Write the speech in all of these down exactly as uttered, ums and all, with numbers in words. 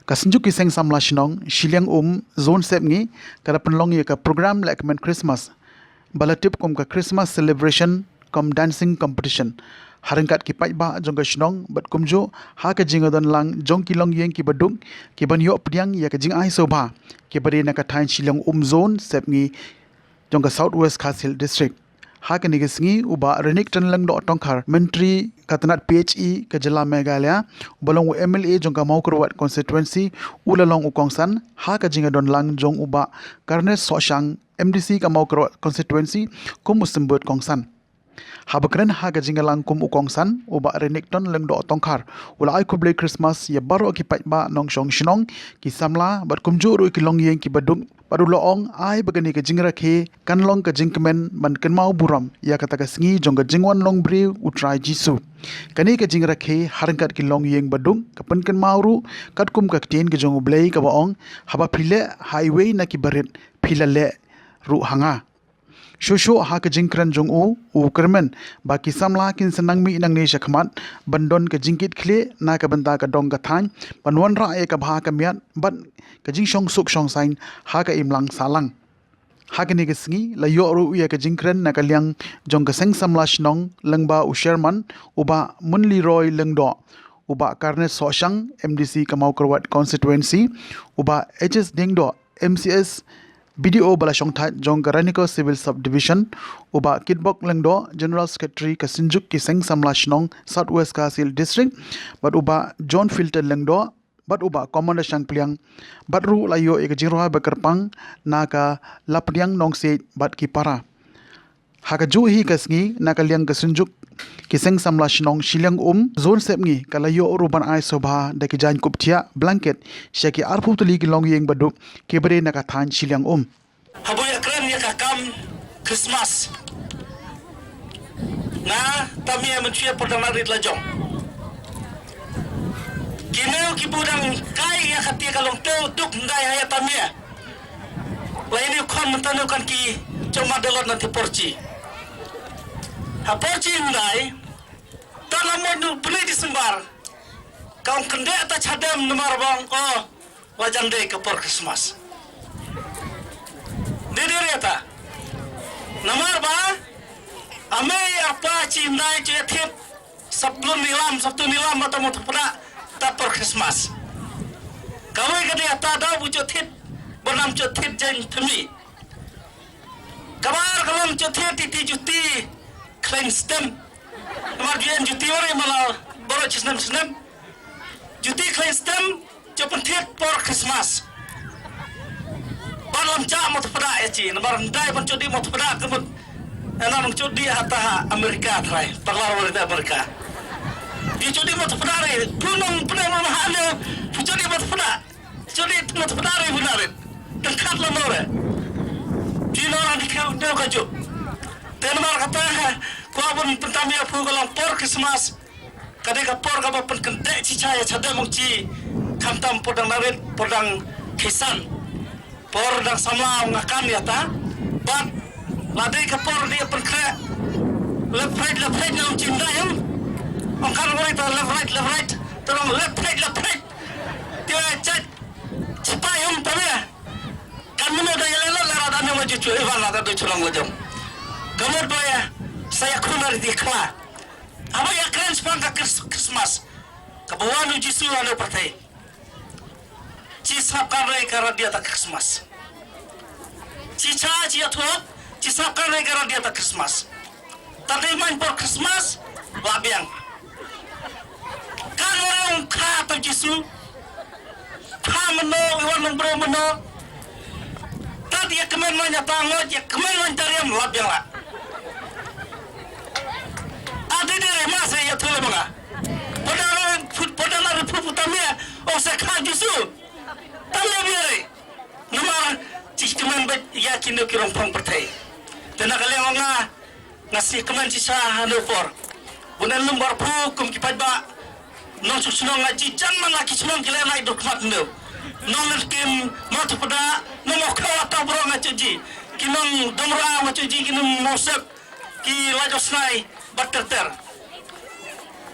Ka Synjuk ki Seng Samla Shnong, Shilliang Um, Zone Sepngi, ka la pynlong ïa ka program lehkmen Christmas, ba la tip kum ka Christmas Celebration cum Dancing Competition, ha ryngkat ki paidbah jong ka shnong, bad kumjuh ha ka jingïadon lang jong ki longïing kiba duk, kiban ïoh pdiang ïa ka jingai sngewbha, kiba dei na ka thaiñ Shilliang Um Zone Sepngi jong ka South West Khasi Hills District. Ha kane ka sngi, u Bah Renikton Lyngdoh Tongkhar, Myntri ka tnat P H E ka jylla Meghalaya, uba long u M L A jong ka Mawkyrwat Constituency, u la long u kongsan ha ka jingïadon lang jong u Bah Carnes Sohshang, M D C ka Mawkyrwat Constituency, kum u symbud kongsan. Haba kren ha ka jingïalang kum u kongsan, u Bah Renikton Lyngdoh Tongkhar u la ai khublei Christmas ïa baroh ki paidbah nongshong shnong, ki samla, bad kumjuh ruh ki longïing kiba duk, bad u la ong ai ba kane ka jingrakhe kan long ka jingkmen ban kynmaw burom ïa kata ka sngi jong ka jingwan long briew u Trai Jisu. Kane ka jingrakhe ha ryngkat ki longïing ba duk ka pynkynmaw ruh katkum ka ktien ka jong U Blei kaba ong, haba phi leh ha iwei na ki barit, phi la leh ruh ha nga. Shuh shuh ha ka jingkren jong u, u kyrmen ba ki samla kin sa nang mih nangne shakhmat ban don ka jingkitkhlieh na ka bynta ka dong ka thaiñ, ban wanrah ïa ka bha ka miat bad ka jingshong suk shong saiñ ha ka imlang sahlang. Ha kane ka sngi la ïoh ruh ïa ka jingkren na ka liang jong ka Seng Samla Shnong lyngba u Chairman, u Bah Munliroy Lyngdoh, u Bah Carnes Sohshang, M D C ka Mawkyrwat Constituency, u Bah H S Diengdoh, M C S, B D O ba la shongthait jong ka Ranikor Civil Subdivision, u Bah Kitbok Lyngdoh, General Secretary ka Synjuk ki Seng Samla Shnong South West Khasi Hills District, bad u Bah John Filton Lyngdoh, bad u Bah Commander Shangpliang, bad ruh la ïoh ïa ka jingrwai ba kyrpang na ka Lapdiang Nongsiej bad ki para. Ha kajuh hi ka sngi, na ka liang ka Synjuk ki Seng Samla Shnong Shilliang Um Zone Sepngi ka la ïoh ruh ban ai sngewbha da ki jaiñkup thiah, blanket, sha ki arphew tylli ki longïing ba duk kiba dei na ka thaiñ Shilliang Um. Haba ïakren ïa ka kam Christmas, nga tam ïa mynshwa por dang narit la jong. Kine ki ba dang kai ïa kata ka long te u duk ndai ha ïa tam ïa. La ïa ni u khon mynta u kan ki jong ma dalot na ti por chi. Ha por chi ndai, ta la mo nu bni December. Ka ong kyndeh ta chadem namar ba ong, oh, la jan dei ka por Christmas. Dei dei re ta. Namar ba, a mei a pa chi ndai chi thied, Saptu Nilam, Saptu Nilam ba ta mo thupna, ta por Christmas. Kawei ka dei ta da bu chi thied, ba nam chi thied jaiñ thymmai. Kaba ar ka long chi thied ti ti juti khlaiñ stem. Namar ju ïeng juti wari mala baroh chi snem snem. Juti khlaiñ stem, chi pynthied por Christmas. Ban lam cha mo thupna ïa chi, namar ndai ban chi dih mo thupna ka mut. Ena nong chi dih ha ta ha Amerika trai, parlar wari ta Amerika. Di chi dih mo thupna re, tu nong pynai mo ha ne, tu chi dih mo thupna. Chi dih mo thupna re, pynai re. Tengkat la mo re. Di nong di kau deu ka juk. Te namar kata, kwa bun pyntam ïa phu ka long por Christmas. Ka dei ka por kaba pynkyndeh chicha ïa chadem ong chi, khamtam por dang narit, por dang thisan, por dang samla ong nga kan ïa ta. Bad la dei ka por dei pynkhreh left right, left right na ong chi ndai ong. Ong kan wari ta left right, left right, ta ong left right, left right. Te chait chipai ong ta ïa. Kan mino da ïa lelot la ra da ne ma ju chu ivan la da du chulong la jong. Ka mut ba ïa sa ïa khun ar di khla. Haba ïakren shaphang ka Chris-, Christmas. Kaba wan u Jisu ha ïa pyrthei. Chi sngap kan rei ka rat ïa ta Christmas. Chi cha chi ïathuh, chi sngap kan rei ka rat ïa ta Christmas. Ta dei man por Christmas, la biang. Kan wan kha ta Jisu. Kha mano, wan nong bro mano. Tad ïa kmen man ïa ta ngot, ïa kmen man ta riam la biang la. Adi dere ma sa ïa thule banga. Pada la pu-, pada la pu putamia, o sa kha Jisu. Tale biare. Namar chi kmen ba ïa kino ki rong pang pyrthei. Te na ka liang nga, nga sngewkmen shisha ha ne por. Bun em lum bar phu kum ki paidbah. Nong suk shnong nga ji jan man la ki shnong ki le nai duk mat ne. Nong len kim ma tu pada, nong mo khawa ta bro nga chu ji. Ki nong dom ra nga chu ji, ki nong mo sep, ki la jo snai, bat ter ter.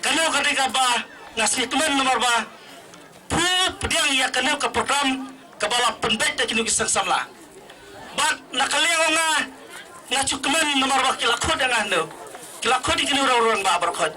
Kano ka dei kaba, nga sngewkmen namar ba, phu pdiang ïa kano ka program kaba la pynbeit da kino ki seng samla. Bad na ka liang nga, nga shu kmen namar ba ki la khot ïa nga hano, ki la khot ïa kino rau rang ba baroh khot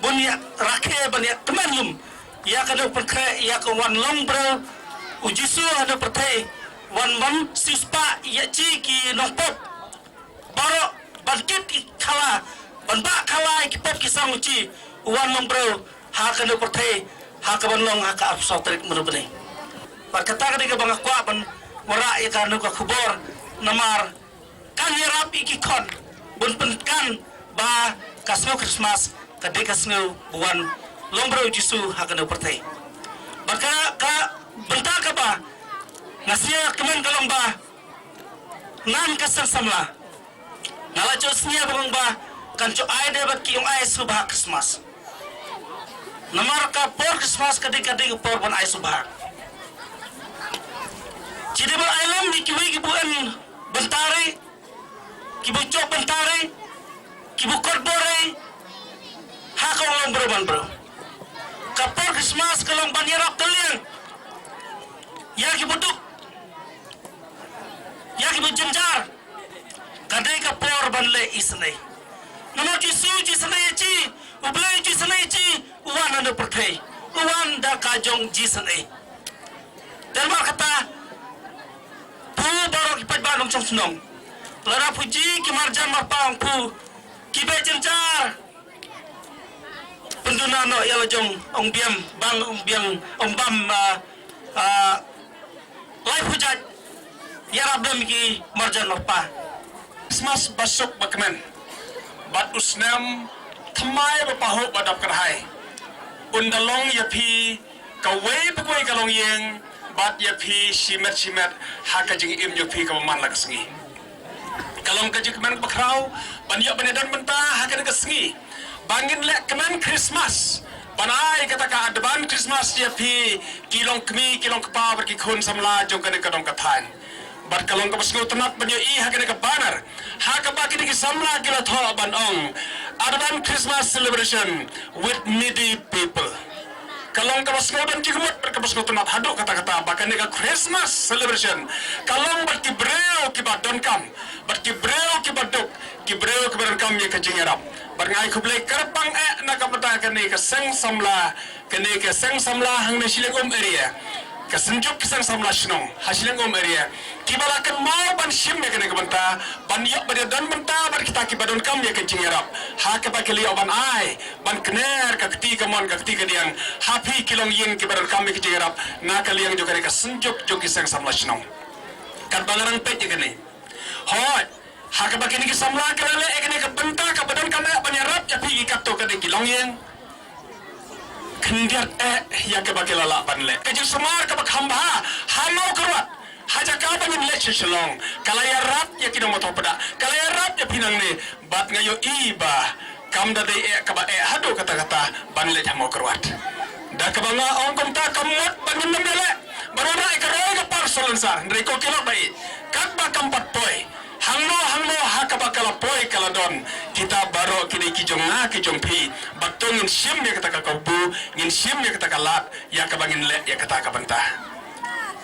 bun ïa rakhe ban ïa kmen lum ïa kano pynkhreh ïa ka wan long briew u Jisu hano pyrthei, wan ban siewspah ïa chi ki nongpop baroh, ban kit ki khala, ban bah khala ïa ki pop ki sang u chi u wan long briew ha kano pyrthei ha ka ban long ha ka arphew saw tarik mynta bnai. Bad kata ka dei kaba nga kwah ban wanrah ïa kano ka khubor namar kan ïarap ïa ki khon bun pynkan ba ka sngew Christmas ka dei ka sngew ba wan long briew u Jisu ha kano pyrthei. Bad ka, ka bynta kaba nga sngew kmen ka long ba ngan ka seng samla nga la jot sngewbha ba kan jot ai de ba ki ong ai sngewbha Christmas. Namar ka por Christmas ka dei ka dei ka por ban ai sngewbha. Chi dei ban ai lem di kiwei ki bu en bantari, ki bu jop bantari, ki bu kot bore ha ka ong bro ban bro. Ka por Christmas ka long ban ïarap taliang ïa ki bu duk, ïa ki bu jynjar. Ka dei ka por ban leh isynei. Namar Jisu jisynei ïa chi, U Blei jisynei ïa chi, u wan na pyrthei, u wan da ka jong jisynei. Te namar kata phi baroh ki paidbah nongshong shnong, lada phi ju ki marjan marpa ong phi ki beh jynjar, pynduna noh ïa la jong ong biang bang ong biang ong bam, ah, ah, lai phi jait ïarap lem ki marjan marpa. Christmas ba suk ba kmen bad u snem thymmai ba pahuh ba dap kyrhai un da long ïa phi kawei pa kawei ka longïing bad ïa phi shimet shimet ha ka jingim ïa phi kaba man la ka sngi. Ka long ka jingkmen ba khraw ban ïoh ban ïadon bynta ha kane ka sngi ba ngin leh kmen Christmas, ban ai kata ka advance Christmas ïa phi ki longkmie ki longkpa bad ki khun samla jong kane ka dong ka thaiñ. Bad ka long kaba sngewtynnat ban ïohi ha kane ka banner ha kaba kine ki samla ki la thoh ban ong, "Advance Christmas celebration with needy people." Ka long kaba sngewdon jingmut bad kaba sngewtynnat haduh katta katta ba kane ka Christmas celebration ka long bad ki briew kiba donkam, bad ki briew kiba duk, ki briew kiba donkam ïa ka jingïarap. Bad nga ai khublei kyrpang eh na ka bynta kane ka seng samla, kane ka seng samla hangne Shillong Um area, ka Synjuk ki seng samla shnong ha Shillong Um area, kiba la kynmaw ban shim ïa kane ka bynta, ban ïoh ban ïadon bynta bad kita kiba donkam ïa ka jingïarap ha kaba ki la ïoh ban ai, ban kner ka kti kamon ka kti kadiang ha phi ki longïing kiba donkam ïa ka jingïarap na ka liang jong kane ka Synjuk jong ki seng samla shnong. Katba nga dang peit ïa kane, hooid, ha kaba kine ki samla ki la leh ïa kane ka bynta kaba donkam eh ban ïarap ïa phi ki katto katne ki longïing. Khyndiat eh ïa kaba ki la lah ban leh. Ka jingsumar kaba kham bha ha Mawkyrwat, ha jaka ba ngin leit sha Shillong, ka la ïarap ïa ki nongmawthawpdeng, ka la ïarap ïa phi nangne. Bad nga ïohi ba kam da dei eh kaba eh haduh katta katta ban leit ha Mawkyrwat. Da kaba nga ong kumta kam mut ba ngin nym ïaleh ban wanrah ïa ka roi ka par salonsar, hynrei ko ki lok ba ïeit, katba kam pat poi hangno hangno ha kaba ka la poi ka la don, kita baroh ki dei ki jong nga ki jong phi. Bad to ngin shim ïa kata ka kabu, ngin shim ïa kata ka lad ïa kaba ngin leh ïa kata ka bynta.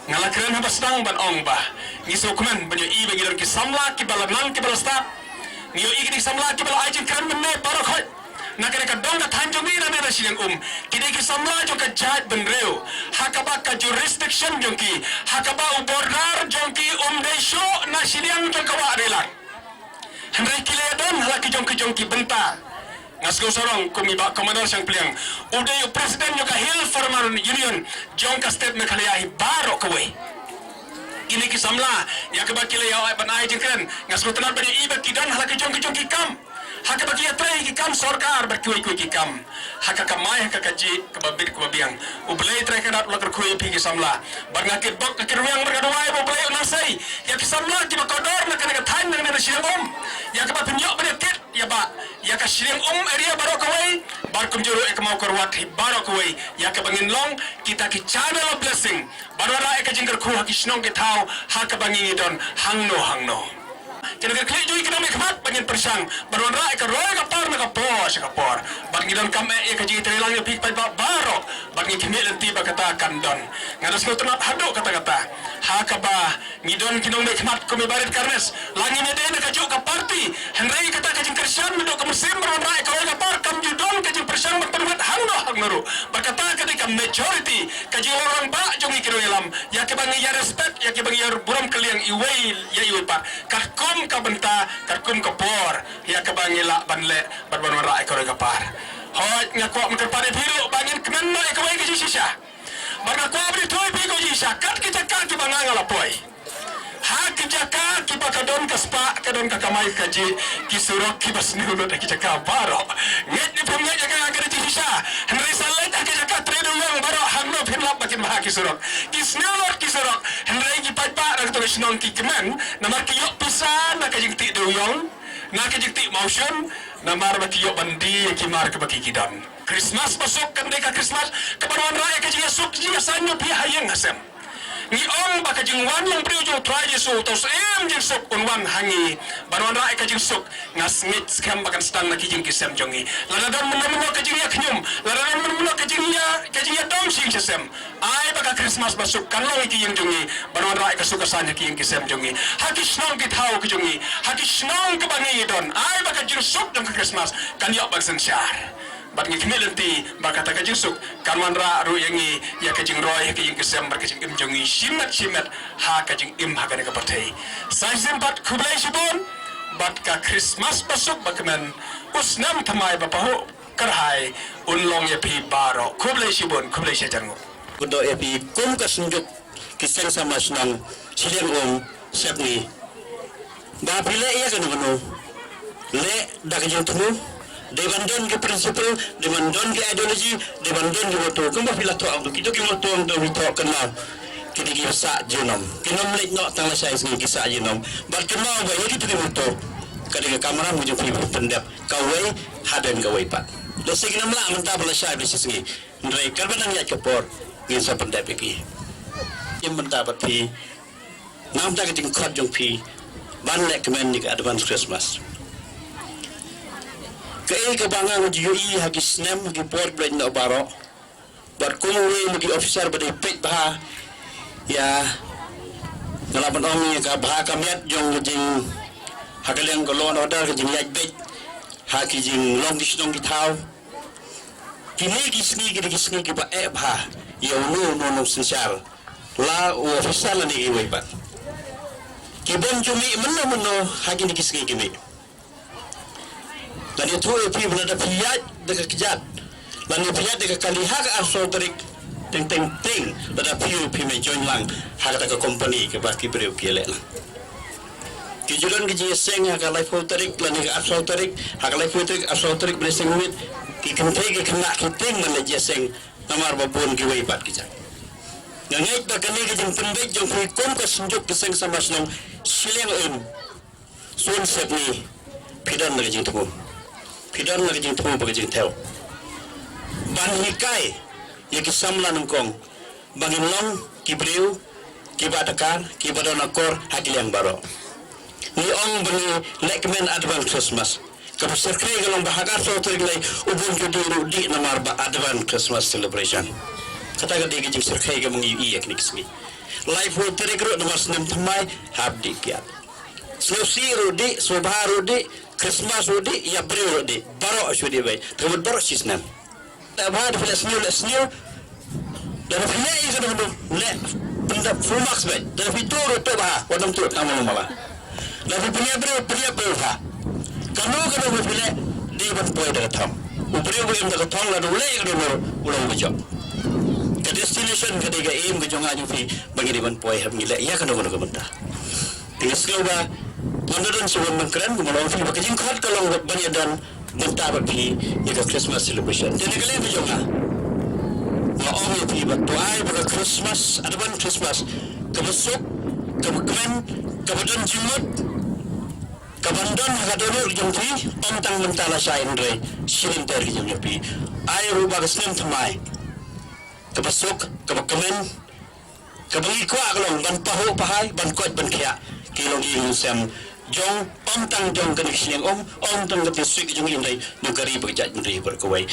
Nga la kren haba sdang ban ong ba ngi sngewkmen ban ïohi ba ngi don ki samla kiba la nang kiba la stad. Ngi ïohi kine ki samla kiba la ai jingkren mynne baroh khoit na kane ka dong ka thaiñ jong ngi na ne na Shillong Um. Ki dei ki samla jong ka jaitbynriew ha kaba ka jurisdiction jong ki, ha kaba u border jong ki um dei shuh na shiliang jong ka wah Rilang. Hynrei ki la ïadon ha la ki jong ki jong ki bynta. Nga sngewsarong kum i Bah Commander Shangpliang, u dei u President jong ka Hill Farmer Union jong ka State Meghalaya hi baroh kawei. Kine ki samla ïa kaba ki la ïa ban ai jingkren, nga sngewtynnat ban ïohi ba ki don ha la ki jong ki jong ki kam, ha kaba ki ïatrei ki kam sorkar bad kiwei kiwei ki kam ha ka kamai ha ka kajih kaba bit kaba biang. U Blei Trai Kynrad u la kyrkhu ïa phi ki samla. Bad nga kitbok nga kitrwiang bad nga duwai ba U Blei un nang sei ïa ki samla kiba kordor na kane ka thaiñ nangne na Shillong Um, ïa kaba phin ïoh ban ïa kit ïa ba ïa ka Shillong Um area baroh kawei, bad kumjuh ruh ïa ka Mawkyrwat hi baroh kawei, ïa kaba ngin long kita ki channel of blessing ban wanrah ïa ka jingkyrkhu ha ki shnong ki thaw ha kaba ngi ngi don hangno hangno. Kane ka khlieh jong ngi ki nongmihkhmat ba ngin pyrshang ban wanrah ïa ka roi ka par na ka por sha ka por. Bad ngi donkam eh ïa ka jingïatreilang ïa phi paidbah baroh. Bad ngi khmih lynti ba kata kan don. Nga da sngewtynnat haduh katta katta. Ha kaba ngi don ki nongmihkhmat kum i Bah Ricarnes. La ngim ïadei na kajuh ka party. Hynrei kata ka jingkyrshan naduh ka mynsiem ban wanrah ïa ka roi ka par kam ju don ka jingpyrshang ban pynwit hangno hangno ruh. Bad kata ka dei ka majority ka jinglong rangbah jong ngi ki nongïalam. Ïa kiba ngi ïa respect, ïa kiba ngi ïa burom kylliang iwei ïa iwei pat. Katkum ka bynta, katkum ka por, ïa kaba ngi lah ban leh bad ban wanrah ïa ka roi ka par. Hooid, nga kwah ban kyrpad ïa phi ruh ba ngin kmen noh ïa kawei ka jingshisha. Bad nga kwah ban ïathuh ïa phi ka jingshisha, kat ki jaka kiba nga nga la poi. Ha ki jaka kiba ka don ka spah, ka don ka kamai kajih, ki surok kiba sniew lut ha ki jaka baroh. Ngeit ne phim ngeit ïa nga, ka dei jingshisha. Hynrei sa leit ha ki jaka trei dewïong baroh, hangno phin lap ba kin bha ki surok. Ki sniew lut ki surok. Hynrei ki paidbah na kato ka shnong ki kmen, namar ki ïoh pisa na ka jingtih dewïong, na ka jingtih mawshun, namar ba ki ïoh ban die ïa ki mar kaba ki ki don. Krismas basuk kan dei ka Krismas kaban wanrah ïa ka jingïasuk jingïasain jong phi ha ïing ha sem. Ngi ong ba ka jingwan long briew jong U Trai Jisu, uta u Syiem jingsuk un wan ha ngi ban wanrah ïa ka jingsuk. Nga ngeit skhem ba kan sdang na ki ïing ki sem jong ngi. Lada don mynno mynno ka jingïakhñium, lada don mynno mynno ka jingïa, ka jingïadom sha ïing sha sem, ai ba ka Krismas basuk kan long ha ki ïing jong ngi ban wanrah ïa ka suk ka saiñ ha ki ïing ki sem jong ngi, ha ki shnong ki thaw ki jong ngi, ha ki shnong kiba ngi don. Ai ba ka jingsuk jong ka Krismas kan ïoh ban synshar. Bad ngi khmih lynti ba kata ka jingsuk kan wanrah ruh ïa ngi ïa ka jingroi ha ki ïing ki sem bad ka jingim jong ngi shimet shimet ha ka jingim ha kane ka pyrthei. Sa shisien pat khublei shibun bad ka Krismas basuk ba kmen, u snem thymmai ba pahuh kyrhai un long ïa phi baroh. Khublei shibun, khublei shihajar nguh. Khublei ïa phi kum ka Synjuk ki Seng Samla Shnong Shiliang Um Sepngi. Ba phi leh ïa kano kano, leh da ka jingthmu, dei ban don ki principle, dei ban don ki ideology, dei ban don ki motto. Kumba phi la thoh, kito ki motto, kito ki motto kynmaw, ki dei ki sah junom. Kim leit noh tang lashai sngi, ki sah junom. Bad kynmaw ba ïa kito ki motto ka dei ka kamram ka jong phi ban pyndep kawei hadien kawei pat. Lehse kim lah mynta ba lashai ba shi sngi. Hynrei katba nang ïaid ka por ngin sa pyndep ïa ki. Ïa mynta bad phi, na bynta ka jingkhot jong phi ban lehkmen ïa ka advance Christmas. Kaei kaba nga ju ïohi ha ki snem, ha ki por ba la leit noh baroh, bad kum uwei na ki officer ba dei peit bha ïa, nga lah ban ong ïa ka bha ka miat jong ka jing, ha ka liang ka law and order, ka jingïaid beit ha ki jinglong ki shnong ki thaw. Kine ki sngi ki dei ki sngi kiba eh bha ïa uno uno u nongsynshar, la u officer lane iwei pat. Ki bym ju mih mynno mynno ha kine ki sngi ki mih. Lane ïathuh ïa phi ba lada phi ïaid da ka kjat lane phi ïaid da ka kali ha ka arphew tarik, teng teng teng lada phi ruh phim join lang ha kata ka company kaba ki briew ki leh lang. Ki ju don ki jingïaseng ha ka laiphew tarik lane ka arphew tarik, ha ka laiphew tarik, arphew tarik, ba la seng miet, ki kynthei ki khynnah ki tieng ban leit ïaseng namar ba bun kiwei pat ki jait. Nga ngeit ba kane ka jingpynbeit jong phi kum ka Synjuk ki Seng Samla Shnong Shiliang Um Soon Sepngi, phi don la ka jingthmu. Phi don la ka jingthmu bad ka jingthew ban hikai ïa ki samla nyngkong ba ngin long ki briew kiba dakar, kiba don akor ha ki liang baroh. Ngi ong ba ngi lehkmen advance Christmas. Kaba shyrkhei ka long ba ha ka arphew tarik Lai u bun ju dih ruh dih namar ba advance Christmas celebration. Kata ka dei ka jingshyrkhei kaba ngi ïohi ïa kine ki sngi. Laiphew tarik ruh namar snem thymmai, hap dih kiad. Sngewsih ruh dih, sngewbha ruh dih, Christmas ruh dih, ïa briew ruh dih. Baroh shu dih beit. Te ka mut baroh shi snem. Leh bha, lada phi leh sniew, leh sniew. Lada phi leh ïa kano kano, leh pyndep full marks beit. Lada phi tuh ruh tuh bha, wat nym tuh tang malu mala. Lada phi pynïap briew, pynïap briew bha. Kano kano ba phi leh, dei ban poi da ka thong. U briew ba im da ka thong lada u leh ïa kano kano, u long ba jop. Ka destination ka dei ka aim ka jong nga jong phi ba ngi dei ban poi haba ngi leh ïa kano kano ka bynta. Te nga sngew ba ngam da don shuh ban kren, kumba la ong phi ba ka jingkhot ka long ban ïa don bynta bad phi ïa ka Christmas celebration. Te na ka liang ka jong nga, nga ong ïa phi ba to ai ba ka Christmas, advance Christmas kaba suk, kaba kmen, kaba don jingmut, kaban don ha ka dohnud ka jong phi, ym tang mynta lashai hynrei shilynter ka jong phi. Ai ruh ba ka snem thymmai kaba suk, kaba kmen, kaba ngi kwah ka long ban pahuh pahai, ban koit ban khiah ki longïing longsem jong, ym tang jong kane ka shiliang um, ym tang ka jingsuit ka jong i, hynrei jong ka ri bad ka jaitbynriew baroh kawei.